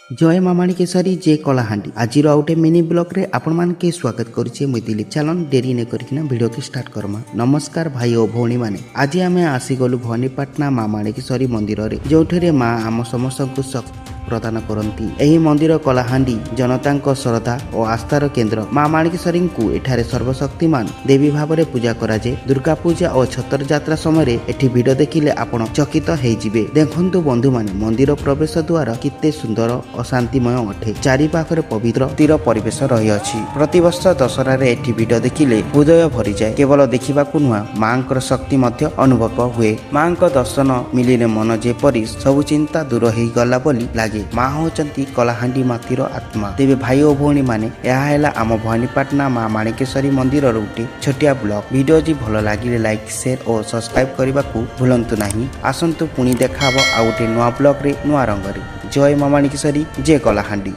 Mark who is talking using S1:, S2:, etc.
S1: ଜୟ ମା ମାଣିକେଶ୍ୱରୀ, ଜୟ କଳାହାଣ୍ଡି। ଆଜିର ଆଉ ଗୋଟେ ମିନି ବ୍ଲଗ୍ରେ ଆପଣମାନକେ ସ୍ୱାଗତ କରୁଛେ ମୁଇଁ ଦିଲୀପ। ଚାଲନ୍, ଡେରି ନାଇଁ କରିକିନା ଭିଡ଼ିଓକେ ଷ୍ଟାର୍ଟ କର୍ମା। ନମସ୍କାର ଭାଇ ଓ ଭଉଣୀମାନେ। ଆଜି ଆମେ ଆସିଗଲୁ ଭବାନୀପାଟଣା ମା ମାଣିକେଶ୍ୱରୀ ମନ୍ଦିରରେ, ଯେଉଁଠାରେ ମା ଆମ ସମସ୍ତଙ୍କୁ ଶକ୍ତି ପ୍ରଦାନ କରନ୍ତି। ଏହି ମନ୍ଦିର କଳାହାଣ୍ଡି ଜନତାଙ୍କ ଶ୍ରଦ୍ଧା ଓ ଆସ୍ଥାର କେନ୍ଦ୍ର। ମା ମାଣିକେଶ୍ୱରୀଙ୍କୁ ଏଠାରେ ସର୍ବଶକ୍ତିମାନ ଦେବୀ ଭାବରେ ପୂଜା କରାଯାଏ। ଦୁର୍ଗା ପୂଜା ଓ ଛତର ଯାତ୍ରା ସମୟରେ ଏଠି ଭିଡ଼ ଦେଖିଲେ ଆପଣ ଚକିତ ହେଇଯିବେ। ଦେଖନ୍ତୁ ବନ୍ଧୁମାନେ, ମନ୍ଦିର ପ୍ରବେଶ ଦ୍ୱାର କେତେ ସୁନ୍ଦର ଓ ଶାନ୍ତିମୟ ଅଟେ। ଚାରିପାଖରେ ପବିତ୍ର ସ୍ଥିର ପରିବେଶ ରହିଅଛି। ପ୍ରତିବର୍ଷ ଦଶହରାରେ ଏଠି ଭିଡ଼ ଦେଖିଲେ ହୃଦୟ ଭରିଯାଏ। କେବଳ ଦେଖିବାକୁ ନୁହଁ, ମାଙ୍କର ଶକ୍ତି ମଧ୍ୟ ଅନୁଭବ ହୁଏ। ମାଙ୍କ ଦର୍ଶନ ମିଳିଲେ ମନ ଯେପରି ସବୁ ଚିନ୍ତା ଦୂର ହେଇଗଲା ବୋଲି ଲାଗେ। ମା ହେଉଛନ୍ତି କଳାହାଣ୍ଡି ମାଟିର ଆତ୍ମା। ତେବେ ଭାଇ ଓ ଭଉଣୀ ମାନେ, ଏହା ହେଲା ଆମ ଭବାନୀପାଟଣା ମା ମାଣିକେଶ୍ୱରୀ ମନ୍ଦିରର ଗୋଟେ ଛୋଟିଆ ବ୍ଲଗ। ଭିଡ଼ିଓଟି ଭଲ ଲାଗିଲେ ଲାଇକ୍, ସେୟାର ଓ ସବସ୍କ୍ରାଇବ କରିବାକୁ ଭୁଲନ୍ତୁ ନାହିଁ। ଆସନ୍ତୁ, ପୁଣି ଦେଖା ହବ ଆଉ ଗୋଟେ ନୂଆ ବ୍ଲଗରେ, ନୂଆ ରଙ୍ଗରେ। ଜୟ ମା ମାଣିକେଶ୍ୱରୀ, ଜୟ କଳାହାଣ୍ଡି।